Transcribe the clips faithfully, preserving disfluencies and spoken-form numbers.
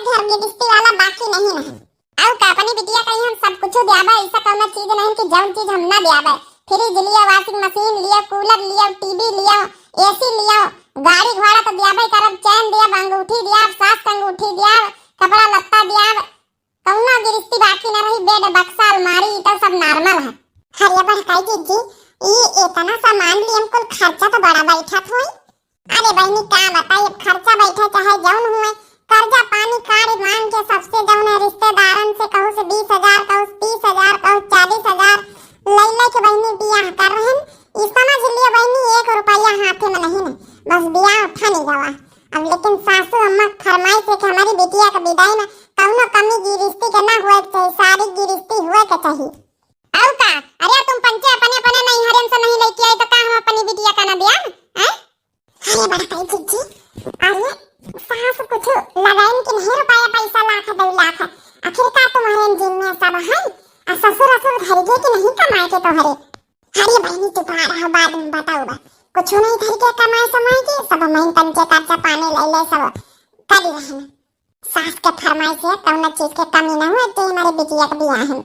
घर गिरस्ती वाला बाकी नहीं है। अउ का अपनी बिटिया कहीं हम सब कुछ द्याबे, ऐसा कौनो चीज नहीं कि जौन चीज हम ना द्याबे। फ्रिज लियो, washing machine लियो, cooler लियो, टीवी लियो, एसी लियो, गाड़ी घोड़ा तो द्याबे करब, चैन द्याब, अंगूठी द्याब, सास के अंगूठी द्याब, कपड़ा लत्ता द्याब, कौनो गिरस्ती बाकी ना रही, बेड, बक्सा, अलमारी, ई तो सब normal है। अरे बड़काई जीजी, ई इतना सामान लियम, कुल खर्चा तो बड़ा बैठत होई। अरे बहिनी, का बताई, अब खर्चा बैठे चाहे जौन हुए, कर्जा पानी काढ़ मांग के सबसे जौन है रिश्तेदारन से कहूँ से बीस हजार, कहूँ से तीस हजार, कहूँ चालीस हजार, लई लई के बहिनी बियाह कर रहन। ई समझ लियो बहिनी, एक रुपया हाथे में नहीं है, बस बियाह उठा नहीं गवा। अब लेकिन सासू अम्मा फरमाइश है कि हमारी बिटिया के विदाई में कौनो कमी गिरस्ती के ना हुए के चाही, सारी गिरस्ती हुए के चाही। और का? अरे तुम पंचे अपने अपने नैहरन से नहीं लेके आई तो का हम अपनी बिटिया का ना दिया? हैं? अरे बड़काई जीजी, अरे सास कुछ लगाइन कि नहीं रुपया पैसा लाख दो लाख, आखिर का तुम्हारे जिम्मे सब है? आ ससुर असुर धर के कि नहीं कमाए के तोहरे? अरे बहिनी चुप रहा, बाद में बताओ बा। कुछ नहीं धर के कमाए समाए के, सब मैं पंचे कर्जा पानी ले ले सब कर रहन। सास के फरमाइश है, कौनो चीज के कमी न हुए, ते हमारे बिटिया के बियाह है।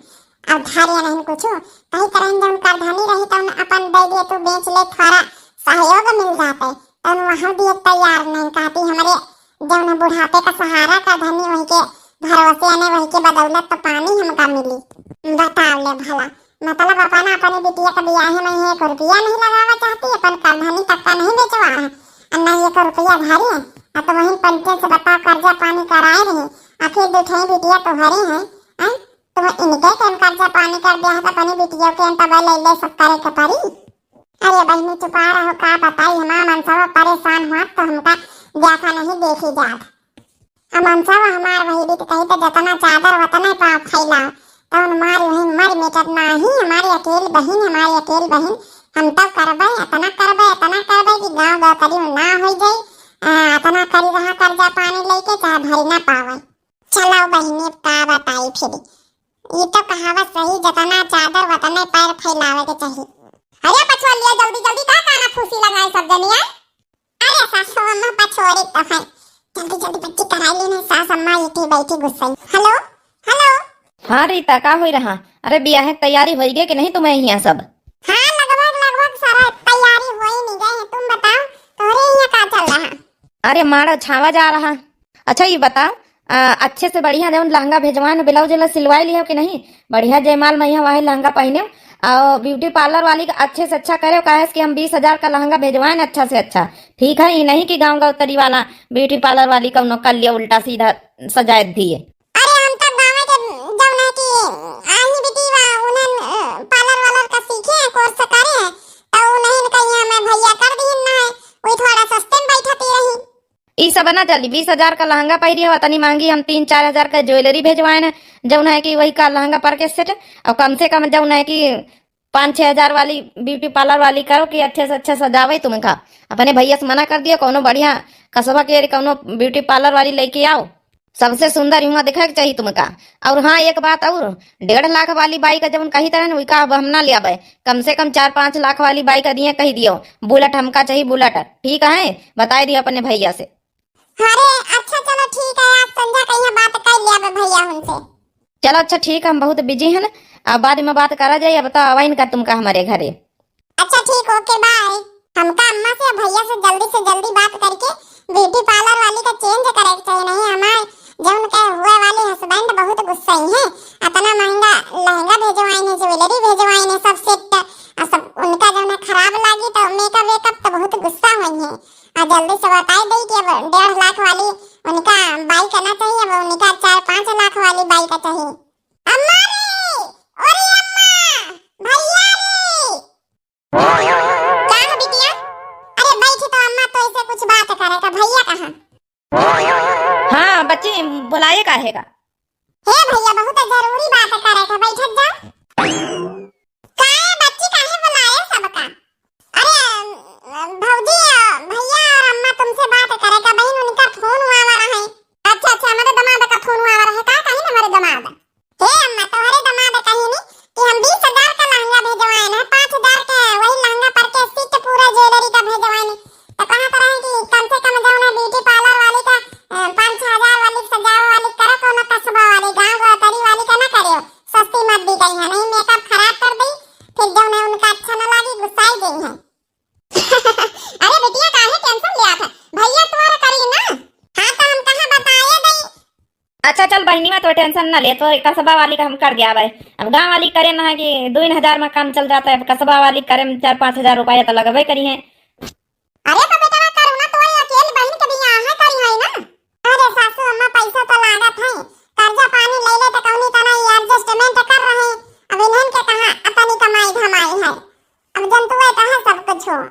अब धारे नहीं कुछ, कहीं तरह जौन करधनी रही, तौन अपन दे दिए, तू बेच ले, थोड़ा सहयोग मिल जाते, तौन वहाँ दिए तैयार नहीं, कहती हमारे जौन बुढ़ापे का सहारा करधनी वही के भरोसे ने, वही के बदौलत तो पानी हमका मिली। बताओ ले भला, मतलब अपन अपने बिटिया के बियाहे में एक रुपया नहीं लगावा चाहती, अपन करधनी तक का नहीं बेचवा है, और नहीं एक रुपया धरी है, आ तो वहीं पंचे से बताओ कर्जा पानी कराए रही, आखिर दुठई बिटिया तोहरे हैं, हैं? तुम इनके कौन कर्जा पानी कर दिया है, तो अपनी बिटियों के तब ले ले सब करे के परी। अरे बहिनी चुपा रहो, का बताई, हमार मनसवा परेशान हुआ तो हमका देखा नहीं देखी जात। हम मनसवा हमार वही बीत कही तो जतना चादर वतने पाँव फैला, तो उन मार वही मर मिटत नाही, हमारी अकेल बहिन, हमारी अकेल बहिन, हम तो करबे, इतना करबे, इतना करबे कि गाँव गौतरी में ना हो जाई। आ, इतना करी रहा कर्जा पानी लेके, चाहे भरी ना पावे। चलो बहिनी, अब का बताई फिर, ई तो कहावत सही, जतना चादर वतने पैर फैलावे के चाही। अरे पछोर लिया जल्दी जल्दी, का काना फूसी लगाए सब जनिया। अरे सासू अम्मा पछोरी तो है, जल्दी जल्दी बच्ची कराई ली ना, सास अम्मा इठी बैठी गुस्साई। हेलो, हेलो। हाँ रीता, का होई रहा? अरे बियाहे के तैयारी होई गए कि नहीं तुम्हें यहाँ सब? हाँ, लगभग लगभग सारा तैयारी होई नहीं गए है। तुम बताओ, तोहरे यहाँ का चल रहा? अरे माड़ा छावा जा रहा। अच्छा ये बताओ, आ, अच्छे से बढ़िया जौन लहंगा भेजवाए न, ब्लाउज वाला सिलवाए लिया कि नहीं? बढ़िया जयमाल में यहाँ वही लहंगा पहने, और ब्यूटी पार्लर वाली का अच्छे से अच्छा करे, काहे से कि हम बीस हजार का लहंगा भेजवाए न अच्छा से अच्छा। ठीक है, ये नहीं कि गाँव गौतरी वाला ब्यूटी पार्लर वाली कौनो कर लिया उल्टा सीधा सजाए दिए। अरे हम तो गाँव के जौन है कि आही बिटिया उन्हें, अ, पार्लर वालर का सीखे हैं, कोर्स करे हैं, तो उन्हें कहिए मैं भैया कर दीन ना है, वही थोड़ा सस्ते में बैठती रही। ई सब ना चली, बीस हजार का लहंगा पहिरी हो, तनी महंगी हम तीन चार हजार का ज्वेलरी भेजवाए न, जौन है कि वही का लहंगा पर के सेट, और कम से कम जौन है कि पाँच छः हजार वाली ब्यूटी पार्लर वाली करो कि अच्छे से अच्छे सजावे तुमका। अपने भैया से मना कर दियो, कौनो बढ़िया कस्बा के कौनो ब्यूटी पार्लर वाली लेके आओ, सबसे सुंदर हुआ दिखे के चाहिए तुमका। और हाँ, एक बात और, डेढ़ लाख वाली बाइक जौन कही तरह न, उइका अब हम ना ले आवे, कम से कम चार पाँच लाख वाली बाइक दिए कही दियो, बुलेट हमका चाहिए, बुलेट। ठीक है, बताए दियो अपने भैया से। अरे अच्छा, चलो ठीक है, आज संझा कहिया बात कर लिया बे भैया उनसे। चलो अच्छा ठीक है, हम बहुत बिजी हैं, अब बाद में बात करा जाए, अब तो आवा इनका तुमका हमारे घरे। अच्छा ठीक, ओके, बाय। हमका अम्मा से भैया से जल्दी से जल्दी बात करके ब्यूटी पार्लर वाली का चेंज करे के चाहिए, नहीं हमार जौन के हुए वाले हस्बैंड बहुत गुस्साई हैं, इतना महंगा लहंगा भेजवाइन, ज्वेलरी भेजवाइन, सब सेट, आ सब उनका जौन है खराब लागी तो मेकअप वेकअप तो बहुत गुस्सा होई हैं। आ जल्दी से बताई दई कि अब डेढ़ लाख वाली उनका बाइक ना चाहिए, अब उनका चार पाँच लाख वाली बाइक चाहिए। अम्मा रे, अरे अम्मा, भैया रे। का हो बिटिया? अरे बैठी तो अम्मा, तो ऐसे कुछ बात करे का, भैया कहाँ? हाँ बच्ची, बुलाए काहे का? हे भैया, बहुत जरूरी बात करे का, बैठत जाओ। काहे बच्ची, काहे बुलाए सबका? अरे, अम, भौजी, अ, भैया और अम्मा तुमसे बात करे का बहिन, उनका फोन आवा रहा है। अच्छा, अच्छा, हमारे दामाद का फोन आवा रहा है, का कही ना हमारे दामाद? हे अम्मा, तोहरे दामाद कही नी कि हम बीस हजार का लहंगा भेजवाए ना, पाँच हजार के वही लहंगा पर के सेट पूरा ज्वेलरी का भेजवाए नी, तो कहत रहे कि कम से कम जौन है ब्यूटी पार्लर वाली का, अ, पाँच छह हजार वाली सजावे वाली बहिनिया तो tension ना ले, तो कसबा वाली का हम कर दिया भाई। अब गाँव वाली करे ना है कि दो हजार में काम चल जाता है, अब कसबा वाली करे में चार पाँच हजार रुपया तो लगबे करी है। अरे तो बेटवा करू ना, तो ये अकेली बहिन के बियाह है करी है ना। अरे सासू अम्मा, पैसा तो लागत है, कर्जा पानी ले ले तो कौनी तना ये adjustment कर रहे। अब इन्हन के कहाँ अतनी कमाई धमाई है, अब जनतुए कहाँ सब कुछ हो।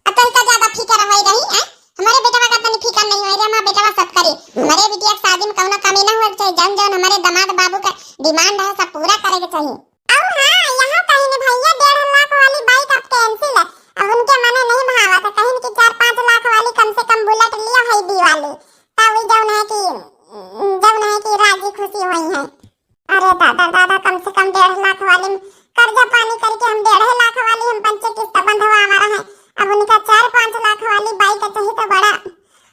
अब तनिका ज्यादा फिकर होई रही है, हमारे बेटवा का तनी फिकर नहीं होई रे, हमार बेटवा सब करी। हमारे बिटिया के शादी में कौनो कमी ना होए के चाहिए, जौन जौन हमारे दामाद बाबू का demand है सब पूरा करे के चाहिए। और हाँ, यहाँ कहीं ने भैया डेढ़ लाख वाली bike अब cancel है, अब उनके मने नहीं भावत है, कहीं कि चार पाँच लाख वाली कम से कम Bullet लिया है दी वाली, तब जौन है कि, जौन है कि राजी खुशी हुई है। अरे दादा, दादा, कम से कम डेढ़ लाख वाली में कर्जा पानी करके हम डेढ़ लाख वाली हम पंचे किस्त बंधवा रहे हैं। अब उनका चार पाँच लाख वाली bike चाहिए तो बड़ा,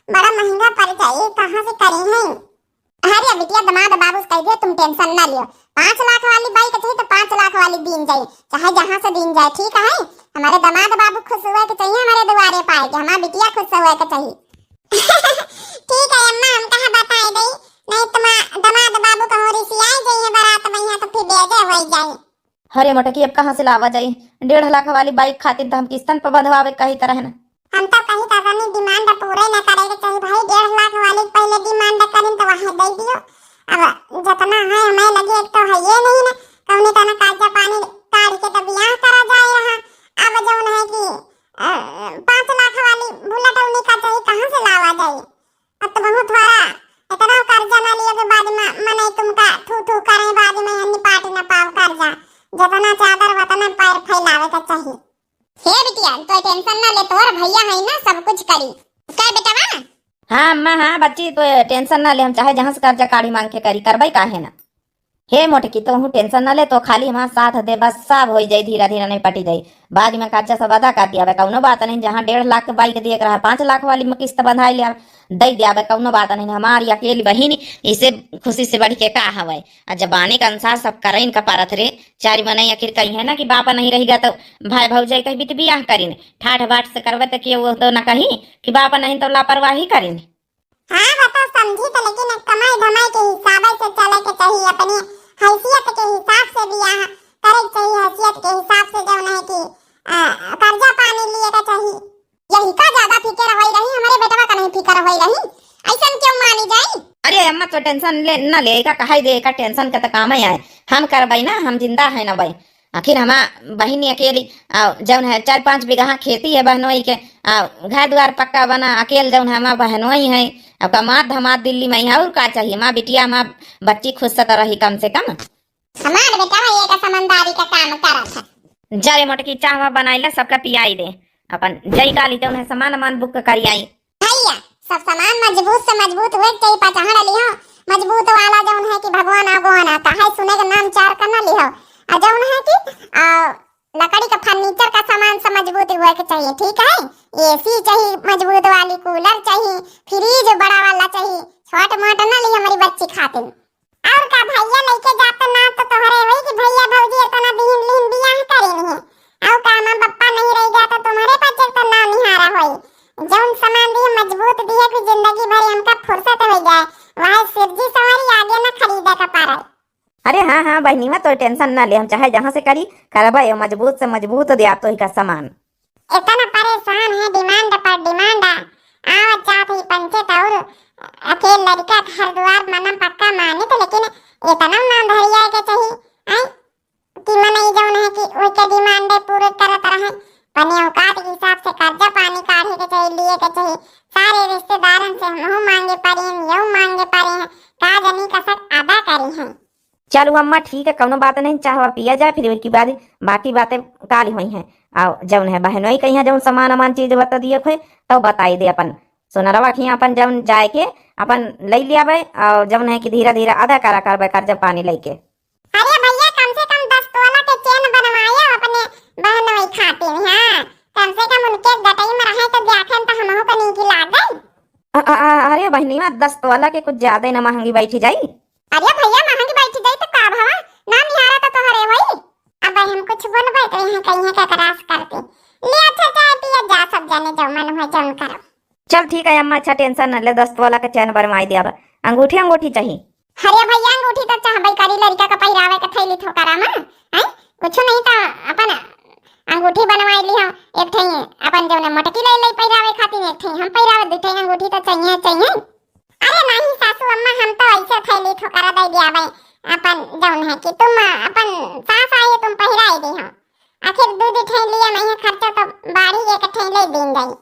बड़ा महंगा पड़ जाए, कहाँ से करी है? अरे बिटिया, दामाद बाबू से कह दिया, तुम tension ना लियो, पाँच लाख वाली bike चाहिए तो पाँच लाख वाली दीन जाए, चाहे जहाँ से दीन जाए, ठीक है? हमारे दामाद बाबू खुश हुए के चाहिए, हमारे दुआरे पाए के हमारी बिटिया खुश हुए के चाहिए। ठीक है अम्मा, हम कहाँ बताए दई, नहीं तुम्हार दामाद बाबू कहूँ रिसियाए जाइए बारात में, यहाँ तो फिर बेजे हो जाए। अरे मोटकी, अब कहाँ से लावा जाई? डेढ़ लाख वाली bike खातिर तो हम किस्तन पर बंधवावे कही तरह न। हम तो कही तरह नहीं, demand पूरे न करे के चाहिए भाई, डेढ़ लाख वाली पहले demand करिन तो वहाँ दे दियो। अब जितना है हमें लगे, एक तो है ये नहीं ना, कौनी तना कर्जा पानी काढ़ के तो बियाह करा जाए रहा। अब जौन है कि, अ, पाँच लाख वाली Bullet उन्हीं का चाहिए, कहाँ से लावा जाए? अब तो बहुत थोड़ा, इतना कर्जा ना लियो कि बाद में मने तुमका थू थू करें, बाद में अन्य पार्टी ना पाओ कर्जा। जितना चादर वतना पैर फैलावे का चाहिए। हे बिटिया, तो tension ना ले, तोर भैया है ना, सब कुछ करी। का बेटवा? हाँ अम्मा, हाँ बच्ची, तो tension ना ले, हम चाहे जहाँ से कर्जा काढ़ी मांग के करी, करबई काहे ना। हे मोटकी, तोहू tension ना ले, तो खाली हमार साथ दे, बस सब होई जाई, धीरे धीरे निपटी जाई। बाद में कर्जा सब अदा कर दिया बे, कौनो बात नहीं। जहाँ डेढ़ लाख के bike दिए के रहा, पाँच लाख वाली में किस्त बंधाई लिया, दे दिया बे, कौनो बात नहीं। हमारी अकेली बहिन, इसे खुशी से बढ़ के का हवे? आ जबानी के अनुसार सब करे इनका परत रे। चार मनई आखिर कही है ना कि बाप नहीं रहेगा तो भाई भौजाई कहीं भी तो बियाह करिन, ठाठ बाट से करबे तो कि वो तो ना कही कि बाप नहीं तो लापरवाही करिन। हाँ, वो तो समझी तो, लेकिन कमाई धमाई के हिसाब से चले के चाहिए, अपनी हैसियत के हिसाब से बियाह करे के चाहिए, हैसियत के हिसाब से जौन है कि, आ, कर्जा पानी लिए के चाहिए। यही का ज्यादा फिकर होई रही, हमारे बेटवा का नहीं फिकर होई रही, ऐसन क्यों मानी जाई? अरे अम्मा, तो tension ले ना ले, का कहाई दे, का tension का तो काम है, हम करबई ना, हम जिंदा है ना बई। आखिर हमार बहिनी अकेली, आ, जौन है चार पाँच बीघा खेती है बहनोई के, आ, घर द्वार पक्का बना, अकेल जौन है हमार बहनोई है, अब कमात धमात दिल्ली में है, और का चाहिए? हमार बिटिया, हमार बच्ची खुश से तो रही कम से कम। हमार बेटा ये का समझदारी का काम करत है। जा रे मोटकी, चाहवा बनाई ले, सबका पियाई दे, अपन जई काली जौन है सामान वामान book करी आई। भैया, सब सामान मजबूत से मजबूत हुए के चाहिए, पचहड़ लिहो, मजबूत वाला जौन है कि भगवान अगवान आता है, सुने के नाम चार का ना लिहो। आ जौन है कि, आ, लकड़ी का furniture का सामान सब मजबूत हुए के चाहिए, ठीक है? AC चाहिए मजबूत वाली, cooler चाहिए, fridge बड़ा वाला चाहिए, छोट मोट ना लिहो हमारी बच्ची खातिर। और का भैया लइके जात ना तो तोहरे होई कि भैया भौजी इतना दिहिन लिहिन बियाह करिन है। और का माँ बप्पा नहीं रह गया तो तुम्हारे पास एक तो नाव निहारा होई। जौन सामान दिए मजबूत दिए कि जिंदगी भर हमका फुर्सत हो जाए, वह सिरजी सवारी आगे ना खरीदे का पारे। अरे हाँ, हाँ बहनीवा, तो tension ना ले, हम चाहे जहाँ से करी, करबे मजबूत से मजबूत दे आप तो ही का सामान। इतना परेशान है demand पर demand, आवत जात ही पंचे तौर, अकेल लड़का घर द्वार मना पक्का मानित, लेकिन इतना ना धरिया के चाहिए, आई कि मनई जौन है कि ओके demand पूरे करत रहे, पने औकात के हिसाब से कर्जा पानी काढ़े के चाहिए, लिए के चाहिए, सारे रिश्तेदारन से हमहू मांगे पड़े हैं, यहू मांगे पड़े हैं, का जनी कसक अदा करी हैं। चलू अम्मा, ठीक है, कौनो बात नहीं, चाहवा पिया जाए, फिर उसके बाद बाकी बातें काली हुई हैं। और जौन है बहनोई कहीं जौन सामान अमान चीज बता दिए हुए, तो बताई दे अपन सोनरवा खिया अपन जौन जाए के अपन ले लिया बे, और जौन है कि धीरे धीरे अदा करा करबे कर्जा पानी लेके। अरे भैया, कम से कम दस तोला के चेन बनवाए अपने बहनोई खातिर, हाँ, कम से कम उनके गटई में रहे तो देखें तो हमहू को नीक लागे। अ-, अ-, अ-, अरे बहनिया, दस तोला के कुछ ज्यादा ही ना महंगी बैठी जाई। अरे भैया, महंगी बैठी जाई तो का भवा? ना निहारा तो तोहरे होई। अब हम कुछ बोलबे तो यहाँ कहीं का क्रास करते। ले अच्छा, चाय पिया जा, सब जाने जो मन हो जौन करो। चल ठीक है अम्मा, अच्छा tension न ले, दस तोला के चैन बनवाई दिया बा। अंगूठी, अंगूठी चाहिए? अरे भइया, अंगूठी त चाहबइ करी लड़िका क पहिरावे क थैली थोकरा मा, हैं? कुछ नहीं त अपन अंगूठी बनवाइ लिहो, एक ठई अपन जउने मोटकी लइ लइ पहिरावे खातिर, एक ठई हम पहिरावे, दुइ ठई अंगूठी त चाहिए, चाहिए। अरे नहीं सासू अम्मा, हम तो ऐसे थैली थोकरा दइ दियाबइ, अपन जउन है कि तुम अपन सास आई तुम पहिराइ दिहो, आखिर दुइ दुइ ठई लिया नहीं खर्चा तो बाढ़ी एक ठई लइ दीन जाई।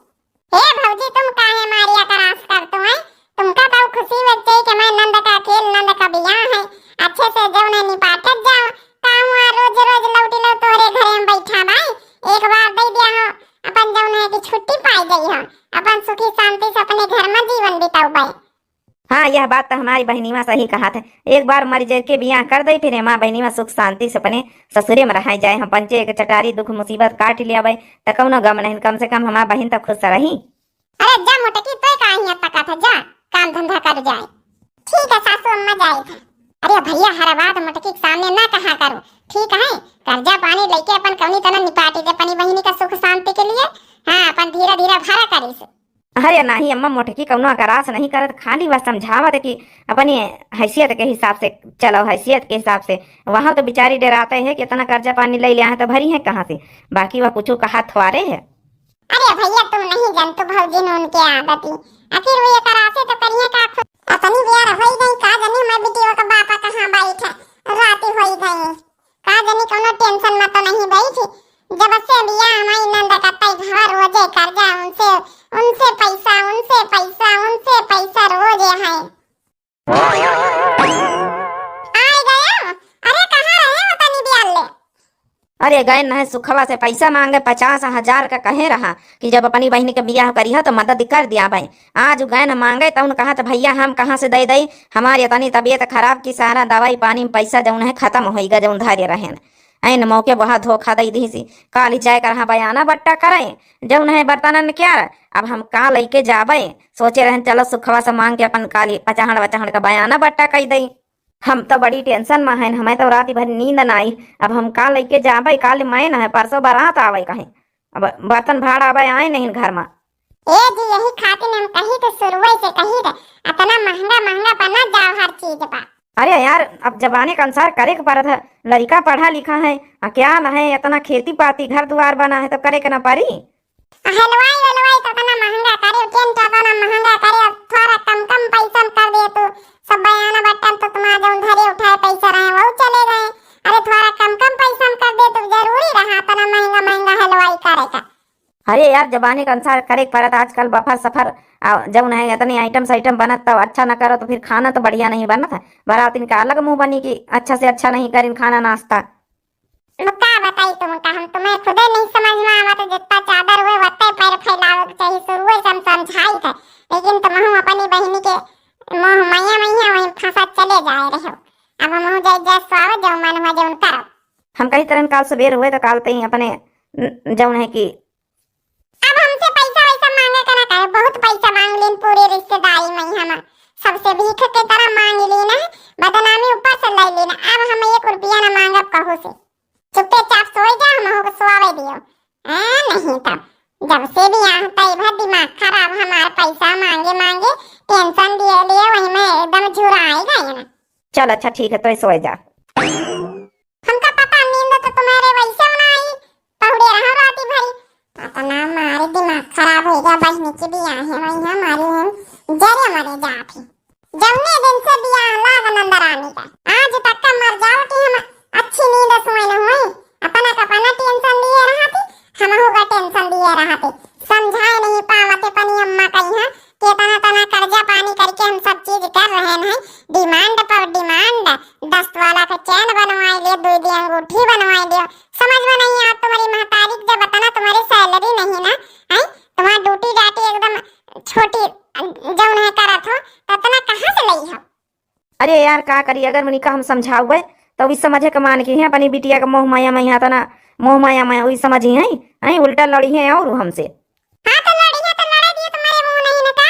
हे भौजी, तुम काहे मारिया करास करतु हैं? तुमका तो खुशी होइक चाही कि मैं नंद का अकेल नंद का बियाह है, अच्छे से जउन है निपाटत जाओ। का हुआ रोज रोज लौटी लो तोहरे घरे में बैठा बाई, एक बार दे दिया हो अपन जउन है कि छुट्टी पाई गई हो, अपन सुखी शांति से अपने घर में जीवन बिताऊ बाई। हाँ, यह बात तो हमारी बहिनीवा सही कहत है। एक बार मरि जइके बियाह कर दे, फिर हमार बहिनीवा सुख शांति से अपने ससुरे में रहा जाए। हम पंचे एक चटारी दुख मुसीबत काट लियाबे, त कउनो गम नहीं, कम से कम हमार बहिन तो खुश रही। अरे जा मोटकी, तोय का हियां तकत है, जा काम धंधा कर जाए। ठीक है सासू अम्मा, जाए था। अरे भइया, हर बात मोटकी के सामने ना कहा करो, ठीक है? कर्जा पानी लइके अपन कउनी तना निपाटी दे अपनी बहिनी का सुख शांति के लिए। हाँ, अपन धीरे धीरे भरा करी से। अरे नाही अम्मा, मोटकी कउनो अकरास नहीं करत, खाली वह समझावत है कि अपनी हैसियत के हिसाब से चलो, हैसियत के हिसाब से। वहाँ तो बिचारी डेराते है कि इतना कर्जा पानी लइ लिया है तो भरी है कहाँ से, बाकी वह कुछ कहा थ्वारे है। अरे भइया, तुम नहीं जानतु भौजी नून के आदती, आखिर वो एकरासे तो करिए का खुद। अतनी बेर होई गई का जनी मैं बिटिया का बापा कहाँ बैठे, राती होई गई। का जनी कउनो tension में तो नहीं बैठी। जब से बियाह हमारी नंद का तय घर रोजे कर्जा, उनसे, उनसे पैसा, उनसे पैसा, उनसे पैसा रोजे है। आइ गया। अरे कहाँ रहे हो तनी बियाल ले? अरे गए न सुखवा से पैसा मांगे, पचास हजार का कहे रहा कि जब अपनी बहिनी के बियाह करिहा तो मदद कर दियाबे। आज गए न मांगे तउन कहत भइया हम कहाँ से दइ दई, हमारी इतनी तबीयत खराब कि सारा दवाई पानी में पैसा जउन है खतम होइगा जउन धरे रहेन। ऐन मौके वह धोखा दइ दीसी। काली जाए कर हाँ बयाना बट्टा करे, जउन है बर्तनन क्या, अब हम का लइके जाबे? सोचे रहन चलो सुखवा से मांग के अपन काली पचहड़ वचहड़ का बयाना बट्टा कइ दई। हम तो बड़ी tension में हन, हमें तो रात भर नींद ना आई। अब हम का लइके जाबे, काल मैं न है, परसों बारात आवे कहे। अब बर्तन भाड़ आवे आए नहीं घर में। ए जी, यही खातिर हम कही थे, शुरुए से कही थे, इतना महंगा महंगा बना जाओ हर चीज बा। अरे यार, अब जमाने के अनुसार करे के पड़त है। लड़िका पढ़ा लिखा है, आ क्या न है, इतना खेती पाती घर दुआर बना है तो करे के ना पड़ी। हलवाई वलवाई तो इतना महंगा करे, टेंट इतना महंगा करे, अब थोड़ा कम कम पैसा में कर दे तू। सब बयाना बट्टन तो तुम्हारा जउन धरे उठाए पैसा रहे वो चले गए। अरे थोड़ा कम कम पैसा में कर दे तू, जरूरी रहा इतना महंगा महंगा हलवाई करे का। अरे यार, जमाने के अनुसार करे के पड़त आजकल बफर सफर, आ, जउन है इतनी item साइटम बनत तो अच्छा न करो तो फिर खाना तो बढ़िया नहीं बनत है। बारातिन का अलग मुंह बनी कि अच्छा से अच्छा नहीं करिन खाना नाश्ता। अब का बताई तुमका, हम तुम्हें खुदे नहीं समझ में आवत, जितना चादर हुए वत्ते पैर फैलावे के चाहिए। शुरुए से हम समझाई थे, लेकिन तुमहू अपनी बहिनी के मोह मैया मैया वहीं फंसा चले जाए रहो। अब हमहू जाए जाए स्वावे जो मन हुआ जो करो। हम कही तरन काल सवेर हुए तो काल तई अपने न-, जउन है कि अब हमसे पैसा वैसा मांगे के ना कहे, बहुत पैसा मांग लीन पूरे रिश्तेदारी में हम सबसे भीख के तरह मांग लीन है, बदनामी ऊपर से ले लीन। अब हम एक रुपया ना मांगब कहू से। चुपे चाप सोए जा, हम हो सोआवे दियो। आ, नहीं तब जब से भी यहाँ तय भर दिमाग खराब हमार, पैसा मांगे मांगे tension दिए लिए वही में एकदम झुराए गए ना। चल अच्छा ठीक है, तो सोए जा। हमका पता नींद तो तुम्हारे वैसे ना आई, पहुड़े रहो राती भरी। पता ना मारे दिमाग खराब हो गया, बहिनी के बियाह है वही हमारी हम जरे मरे जात ही। जौने दिन से बियाह लाग नंद रानी का, आज तक का मर जाओ कि हम अच्छी नींद सोए न हुए। अपना का अपना tension लिए रहा थी, हम का tension लिए रहा थी। समझाए नहीं पावत अपनी अम्मा कही है कि इतना तना कर्जा पानी करके हम सब चीज कर रहे हैं, demand पर demand, दस वाला का चैन बनवाए लिए, दो दी अंगूठी बनवाए लिए, समझ में नहीं आ तुम्हारी महतारी के जब इतना तुम्हारी salary नहीं ना, हैं, तुम्हारा ड्यूटी डाटी एकदम छोटी जौन है करत हो, तो इतना कहाँ से लई हो? अरे यार, का करी, अगर उनका हम समझाउबे, तो वी समझे के मान की है, अपनी बिटिया के मोह माया में यहाँ तना, मोह माया में वी समझी हैं, हैं, उल्टा लड़ी हैं और हमसे। हाँ, तो लड़ी है, तो लड़े दिए, तुम्हारे मुंह नहीं न का?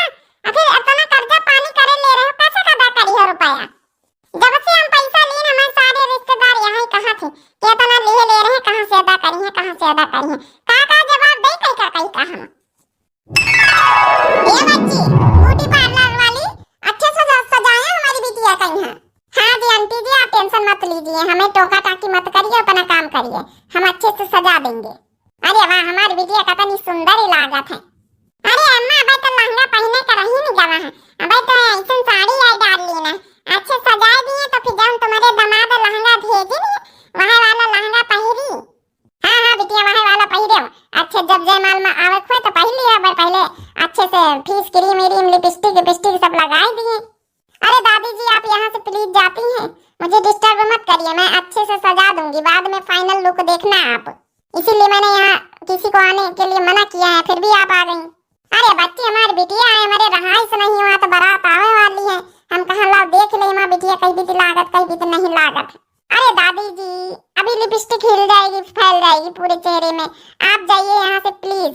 आखिर इतना कर्जा पानी करे ले रहे हो, कैसे अदा करी हो रुपया? जब से हम पैसा लीन, हमारे सारे रिश्तेदार यहाँ ही कहा थे कि इतना लिए ले रहे, कहाँ से अदा करी है, कहाँ से अदा करी है? का, का जवाब दे, कई का, कई का हम? ए बच्ची, ब्यूटी पार्लर वाली, अच्छे से सज-, सजाया हमारी बिटिया का यहाँ। हाँ जी आंटी जी, आप tension मत लीजिए, हमें टोका टाकी मत करिए, अपना काम करिए, हम अच्छे से सजा देंगे। अरे वाह, हमारी बिटिया कितनी सुंदर ही लागत है। अरे अम्मा, अबे तो लहंगा पहने का रही नहीं गवा है, अबे तो ऐसन साड़ी आई डाल ली ना, अच्छे सजाए दिए तो फिर जब तुम्हारे दामाद लहंगा भेजी नहीं, वह वाला लहंगा पहरी। हाँ हाँ बिटिया, वह वाला पहरे हो। अच्छे जब जयमाल में आवे हुए तो पहली है, पर पहले अच्छे से फेस क्रीम व्रीम, लिपस्टिक विपस्टिक सब लगाए दिए। अरे दादी जी, आप यहाँ से प्लीज जाती हैं, मुझे डिस्टर्ब मत करिए, मैं अच्छे से सजा दूंगी, बाद में फाइनल लुक देखना आप। इसीलिए मैंने यहाँ किसी को आने के लिए मना किया है, फिर भी आप आ गई। अरे बच्ची, हमारी बिटिया है, हमारे रहाइश नहीं हुआ तो बारात आवे वाली है, हम कहाँ लाओ देख ले हमारी बिटिया कहीं भी लागत, कहीं भी नहीं लागत। अरे दादी जी, अभी लिपस्टिक हिल जाएगी, फैल जाएगी पूरे चेहरे में। आप जाइए यहाँ से प्लीज,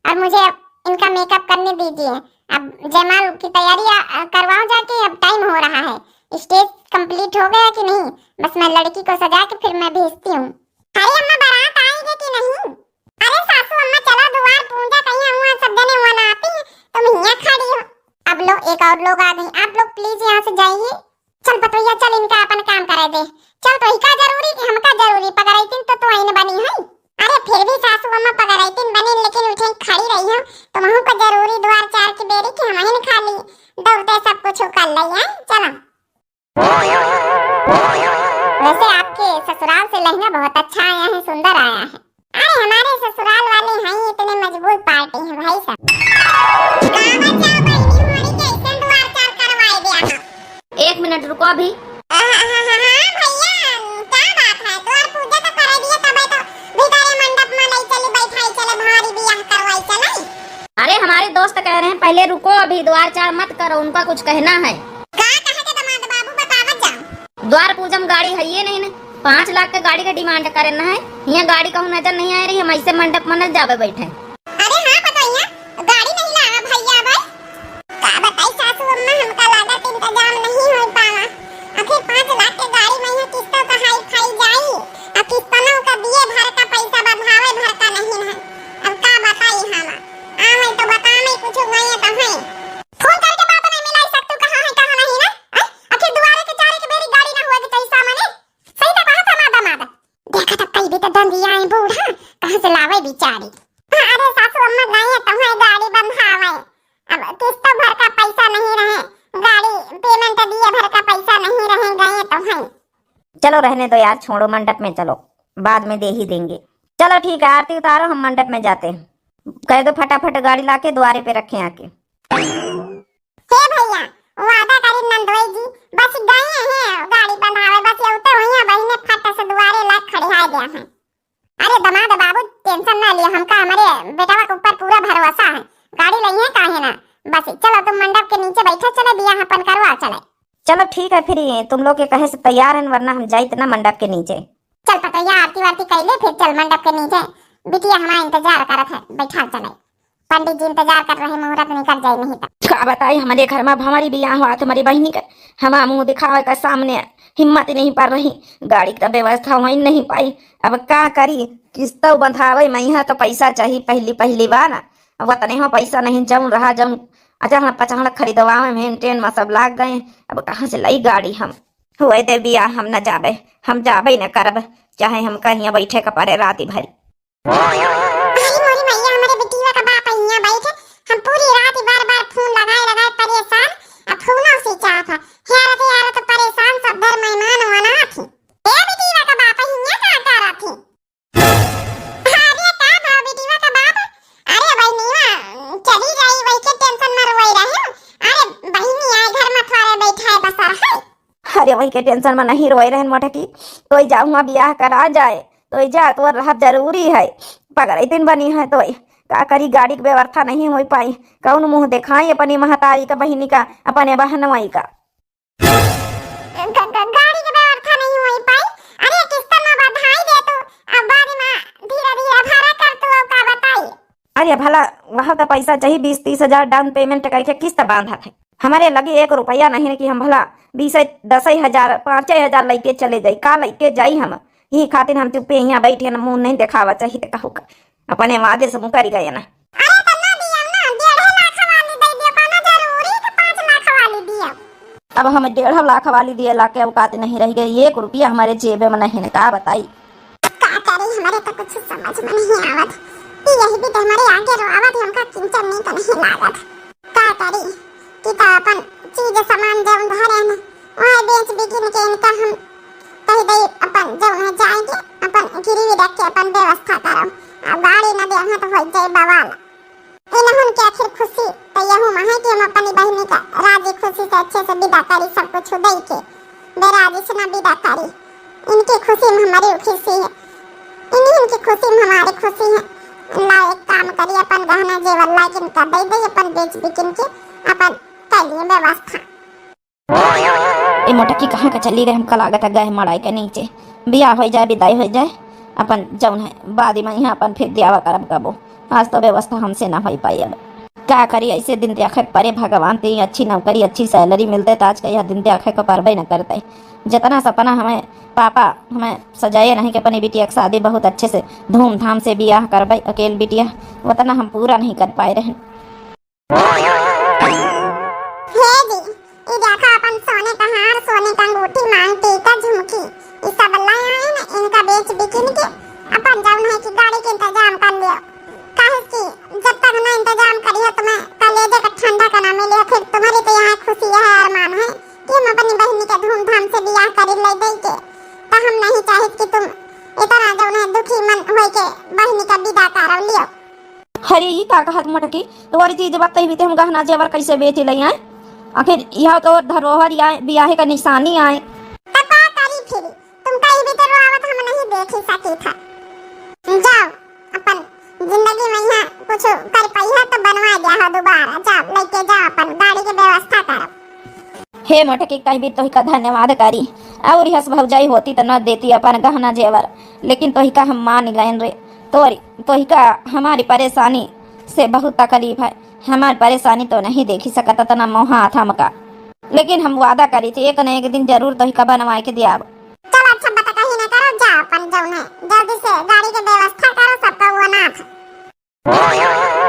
और मुझे इनका मेकअप करने दीजिए। अब जयमाल की तैयारी आ, आ, करवाओ जाके, अब टाइम हो रहा है, स्टेज कंप्लीट हो गया कि नहीं? बस मैं लड़की को सजा के फिर मैं भेजती हूँ। अरे अम्मा, बारात आएगी कि नहीं? अरे सासू अम्मा, चलो दुआर पूजा कहीं हुआ, सब जने हुआ ना आती है, तुम यहाँ खड़ी हो। अब लो, एक और लोग आ गई, आप लोग प्लीज यहाँ से जाइए। चल पतोहिया, चल इनका अपन काम करे दे। चल, तोहिका जरूरी कि हमका जरूरी? पगरैतिन तो तू आइन बनी है। अरे फिर भी सासू अम्मा पगरैतिन बनी, लेकिन उठे खड़ी रही हो, तुमहू को जरूरी दुआर चार की बेरी कि हम ही खा ली, दौड़ते सब कुछ कर ले हैं। चलो। वैसे आपके ससुराल से लहंगा बहुत अच्छा आया है, सुंदर आया है। अरे हमारे ससुराल वाले हैं, इतने मजबूत पार्टी हैं भाई साहब। का बचाओ बहिनी, मोरी कैसन दुआर चार करवाए दिया है? एक मिनट रुको अभी। हाँ, हाँ, हाँ, हाँ, भैया, क्या बात है? द्वार पूजा तो करे दिए, तबे तो भितरे मंडप में ले चली, बैठाई चले, भारी बियाह करवाई चले। अरे, हमारे दोस्त कह रहे हैं, पहले रुको, अभी द्वार चार मत करो, उनका कुछ कहना है। का कहे के दामाद बाबू, बतावत जाओ। द्वार पूजा में गाड़ी है ये नहीं ने, पाँच लाख के गाड़ी का डिमांड करे ना है। यहाँ गाड़ी कहूँ नजर नहीं आ रही, हम ऐसे मंडप में न जावे बैठे। अरे हाँ पतोहिया, गाड़ी नहीं लावा भैया भाई। का बताई सासू अम्मा, हमका लागत इंतजाम नहीं हो पावा। आखिर पाँच लाख के गाड़ी में यहाँ किस्तों का हाई फाई जाई, और किस्तनों का दिए भर का पैसा बंधावे भर का नहीं है। अब का बताई हम, आवे तो बतावे कुछ, गए तो हैं। फोन करके बात नहीं मिलाई सकतू, कहाँ है कहाँ नहीं ना। हैं? आखिर दुआरे के चारे के बेरी गाड़ी ना हुआ के चाही सामने। सही तो कहा था मादा मादा। देखा तो कई भी तो दंदिया है बूढ़ा, कहाँ से लावे बिचारी। हाँ, अरे सासू अम्मा गए तो है गाड़ी बंधावे। अब किस्त भर का पैसा नहीं रहे, गाड़ी पेमेंट दिए भर का पैसा नहीं रहे, गए तो हैं। चलो रहने दो यार, छोड़ो, मंडप में चलो, बाद में दे ही देंगे। चलो ठीक है, आरती उतारो, हम मंडप में जाते हैं। कह दो फटाफट गाड़ी लाके द्वारे पे रखें आके। हे भैया, वादा करी नंदोई जी, बस गए हैं गाड़ी बंधावे, बस ये उतर हुई है, बहिने फट से दुआरे लाग खड़े है गया है। अरे दामाद बाबू, टेंशन ना लिया, हमका हमारे बेटवा के ऊपर पूरा भरोसा है, गाड़ी लई है काहे ना। बस चलो तुम मंडप के नीचे बैठे चले, बियाह अपन करवा चले। चलो ठीक है, फिर ये तुम लोग के कहे से तैयार हैं, वरना हम जाइत ना मंडप के नीचे। चल पतैया, आरती वारती कैले, फिर चल मंडप के नीचे, बिटिया हमारा इंतजार करत है, बैठा चले। पंडित जी इंतजार कर रहे, मुहूर्त निकल जाए नहीं तो। का बताई, हमारे घर में हमारी बियाह हुआ, हमारी बहिनी के हमारा मुंह दिखावे का सामने हिम्मत नहीं पड़ रही, गाड़ी का व्यवस्था वहीं नहीं पाई। अब का करी, किस्त बंधावे में यहाँ तो पैसा चाहिए, पहली पहली बार ना, अब वतने हो पैसा नहीं, जौन रहा जौन अचहड़ पचहड़ खरीदवावे में ट्रेन में सब लाग गए। अब कहाँ से लाई गाड़ी हम? हुए दे बियाह, हम न जाबे, हम जाबे न करब, चाहे हम कहीं बैठे के पड़े राती भरी। अरे मोरी मैया, हमारे बिटिया का बाप हियां बैठे, हम पूरी रात बार बार फोन लगाए लगाए परेशान, अब फोनो से चाहत है, हेरत हेरत परेशान सब घर मेहमान वनात ही। ए बिटिया का बाप हियां का करत ही? अरे का भाव बिटिया का बाप? अरे बहिनिया चली जाई, वही के टेंशन में रोई रहे। अरे बहिनी आए घर में थोड़े बैठा है बसर है। अरे वही के टेंशन में नहीं रोए रहन मोटकी, तोई जा हुआ बियाह करा जाए, तोई जा, तोर रहब जरूरी है। पगरैतिन बनी है तोई, का करी, गाड़ी के व्यवस्था नहीं हो पाई, कौन मुंह दिखाई अपनी महतारी का, बहिनी का, अपने बहनवाई का। ग-, ग-, गाड़ी के व्यवस्था नहीं हो पाई। अरे किस्त में बधाई दे तू, अब बाद में धीरे धीरे भरा कर तू, अब का बताई। अरे भला वहाँ का पैसा चाहिए, बीस तीस हजार डाउन पेमेंट करके किस्त बांधा थे। हमारे लगे एक रुपया नहीं कि हम भला बीस, दस हजार, पाँच हजार लेके चले जाई, का लेके जाई हम? यही खातिर हम चुप्पे यहाँ बैठे न, मुंह नहीं दिखावा चाहिए तो कहू का, अपने वादे से मुकर गए ना। अरे तो ना दिया ना, डेढ़ लाख वाली दे दियो, कोनो जरूरी तो पाँच लाख वाली दियो। अब हम डेढ़ लाख वाली दिए लाके औकात नहीं रह गई, एक रुपया हमारे जेबे में नहीं है, का बताई। का करी, हमरे तो कुछ समझ में नहीं आवत। ई यही भी तो हमरे आगे रोआवत है, हमका किंचन नहीं तो नहीं लागत। का करी कि तो अपन चीज सामान जौन धरे न, वह बेच बिकिन के इनका हम कह दे, अपन जौन है जाएंगे, अपन गिरवी रख के अपन व्यवस्था करो। अब गाड़ी न दे तो हो जाए बवाल। इन्हन के आखिर खुशी तो यहू में है कि हम अपनी बहिनी का राजी खुशी से अच्छे से विदा करी, सब कुछ दे के बेराजी से ना विदा करी। इनकी खुशी में हमारी खुशी है, इन्हीं की खुशी में हमारी खुशी है। लाओ एक काम करी, अपन गहना जेवर ला के इनका दे दे, अपन बेच बिकिन के अपन कर लिए व्यवस्था। ए मोटकी कहाँ का चली गए? हमका लागत है गए मड़ाई के नीचे। बियाह हो जाए, विदाई हो जाए, अपन जौन है बाद में यहाँ अपन फिर दियावा करब कबो। आज तो व्यवस्था हमसे ना हो पाई। अब का करी, ऐसे दिन देखा परे भगवान, ते अच्छी नौकरी, अच्छी सैलरी मिलते तो आज का यह दिन देखा को परबे न करते। जितना सपना हमें पापा हमें सजाए नहीं कि अपनी बिटिया की शादी बहुत अच्छे से धूमधाम से बियाह करबे अकेल बिटिया, उतना हम पूरा नहीं कर पाए रहे। हे जी, ई देखा अपन सोने का हार, सोने का अंगूठी, मांग टीका, झुमकी, ई सब लाई आए न, इनका बेच बिकिन के अपन जौन है कि गाड़ी के इंतजाम कर लियो। काहे कि जब तक ना इंतजाम करियो तुम्हें कलेजे का ठंडा का ना मिले, फिर तुम्हारी तो यहाँ खुशी है, अरमान है कि हम अपनी बहिनी के धूमधाम से बियाह करी ले दे के, तो हम नहीं चाहित कि तुम इतना जौन है दुखी मन होए के बहिनी का विदा करो लियो। अरे, ई का कहत मोटकी? तोरी चीज बात कही बीते हम गहना जेवर कैसे बेच ले आए? आखिर यह तो धरोहर या बियाहे का निशानी आए। तो का करी फिर? तुम कहीं भी तो रोआवत हम नहीं देखी सकी था। जाओ, अपन जिंदगी में यहाँ कुछ कर पाई है तो बनवा दिया हो दोबारा। जाओ, लेके जाओ, अपन गाड़ी के व्यवस्था करो। हे मोटकी, कहीं भी तोहिका धन्यवाद करी। और यस भौजाई होती तो न देती अपन गहना जेवर, लेकिन तोहिका हम मान गए रे। तोरी तोहिका हमारी परेशानी से बहुत तकलीफ है। हमारी परेशानी तो नहीं देखी सकत इतना मोहा था हमका, लेकिन हम वादा करी थी एक न एक दिन जरूर तोहिका बनवाए के दियाब। चल अच्छा बात कहीं ना करो, जा अपन जौन है जल्दी से गाड़ी के व्यवस्था करो, सबका वो अनाथ।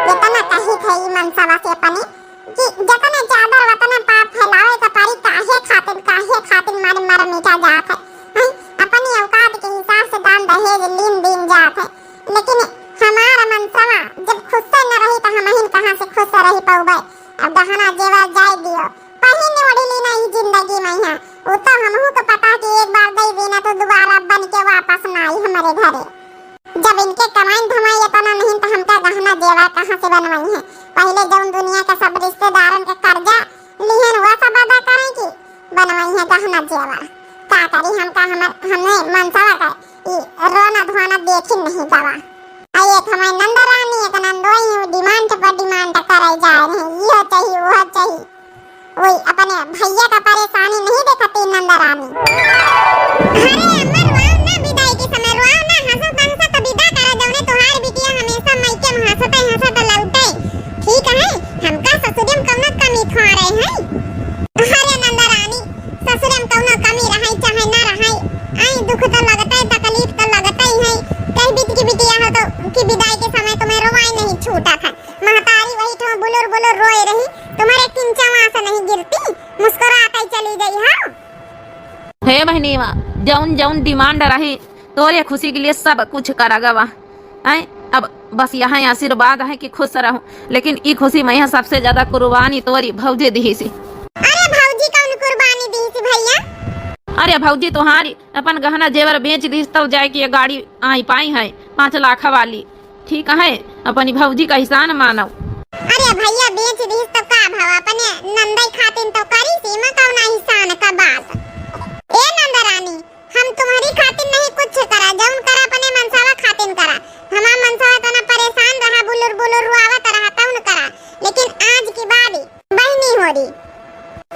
जितना कही थे ई मनसवा से अपने कि जतने चादर वतने पाँव फैलावे के परी, काहे खातिर, काहे खातिर मर मर मिटा जात है। हैं? अपनी औकात के हिसाब से दान दहेज लीन दीन जात है, लेकिन हमार मनसवा जब खुश न रही तो हमहिन कहाँ से खुश रही पउबे। अब गहना जेवर जाए दियो, पहिन ओढ़ी ली नहीं जिंदगी में है। उ तो हमहू के पता कि एक बार दे दीना तो दोबारा बन के वापस ना आई हमारे घरे। जब इनके कमाई धमाई इतना नहीं तो हमका गहना जेवर कहाँ से बनवाई है? पहले जौन दुनिया के सब रिश्तेदारन के कर्जा लिहन हुआ सब अदा करें कि बनवाई है गहना जेवर। का करी हमका, हमर, हमने मनसवा का ई रोना धोना देखी नहीं गवा। आ एक हमारी नंद रानी, एक नंदोई हूँ, डिमांड पर डिमांड करे जा रहे हैं, यो चाहिए, वो चाहिए। वही अपने भैया का परेशानी नहीं देखती नंद रानी। अरे अम्मा, रोआओ ना, विदाई के समय रोआओ ना, हंसत हंसत विदा करा, जौने तोहार बिटिया हमेशा मायके में हंसते हंसत लौटे। ठीक है, हमका ससुरे में कौनो कमी थोड़े है। अरे नंद रानी, ससुरे में कौनो कमी रहे चाहे ना रहे, आई दुख तो लगते, तकलीफ तो लगते ही है। कह बीत की बिटिया हो तो कि विदाई के समय तुम्हें रोवाई नहीं छूटा था। महतारी वही ठो बुलुर बुलुर रोए रही, तुम्हारे किंचा वहां से नहीं गिरती, मुस्कुराते ही चली गई हो। हे बहनीवा, जौन जौन डिमांड रही, तोरे खुशी के लिए सब कुछ करा गवा। हैं? अब बस यहाँ आशीर्वाद है कि खुश रहूं, लेकिन ई खुशी में यहाँ सबसे ज्यादा कुर्बानी तोरी भौजी दिही सी। अरे भौजी कौन कुर्बानी दिही सी भैया? अरे भौजी तोहारी अपन गहना जेवर बेच दिस तब जाए के ये गाड़ी आई पाई है पाँच लाख वाली। ठीक है, अपनी भौजी का एहसान मानो। अरे भैया बेच दिस तो का भवा, अपने नंदई खातिन तो करी सी, एमा कौन एहसान का बात। ए नंद रानी, हम तुम्हारी खातिर नहीं कुछ करा, जौन करा अपने मनसावा खातिर करा। हमार मनसावा इतना परेशान रहा, बुलुर बुलुर रुआवत रहा, तौन करा, लेकिन आज के बाद बहनी हो रही।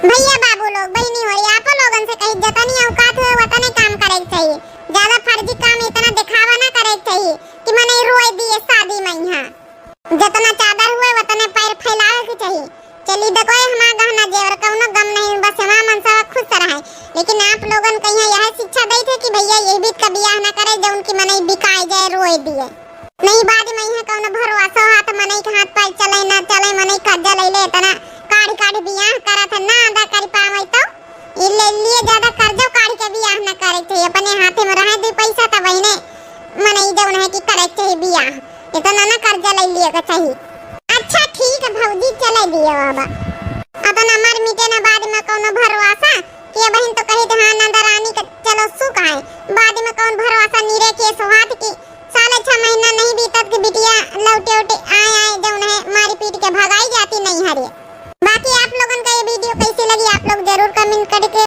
भैया बाबू लोग, बहनी हो रही, आपो लोगन से कही, जतनी औकात हुए वतने काम करे के चाहिए। ज्यादा फर्जी काम इतना दिखावा ना करे के चाहिए कि मनई रोए दिए शादी में यहाँ। जतना चादर हुए वतने पैर फैलावे के चाही। चली देखो ये हमार गहना जेवर, कौनो गम नहीं, बस हमार मनसा खुश रहे। लेकिन आप लोगन के यहाँ यह शिक्षा देत है कि भैया ये बीत का बियाह ना करे, जौन की मनई बिकाए जाए, रोए दिए। नहीं बाद में यहाँ कौनो भरोसा हाथ मनई के हाथ पैर चले ना चले, मनई कर्जा ले ले इतना काढ़ी काढ़ी बियाह करत है, ना अदा कर पावे तो ई ले लिए ज्यादा कर्जो काढ़ के बियाह न करे के चाही, अपने हाथे में रहे दे पैसा तब इन्हें मनई जौन है कि करे के चाही बियाह, इतना ना कर्जा ले लिए के चाही। अच्छा ठीक है भौजी, चले दियो अब। अब ना मर मिटे ना बाद में कौनो भरोसा कि अब बहिन तो कही थे हाँ नंदरानी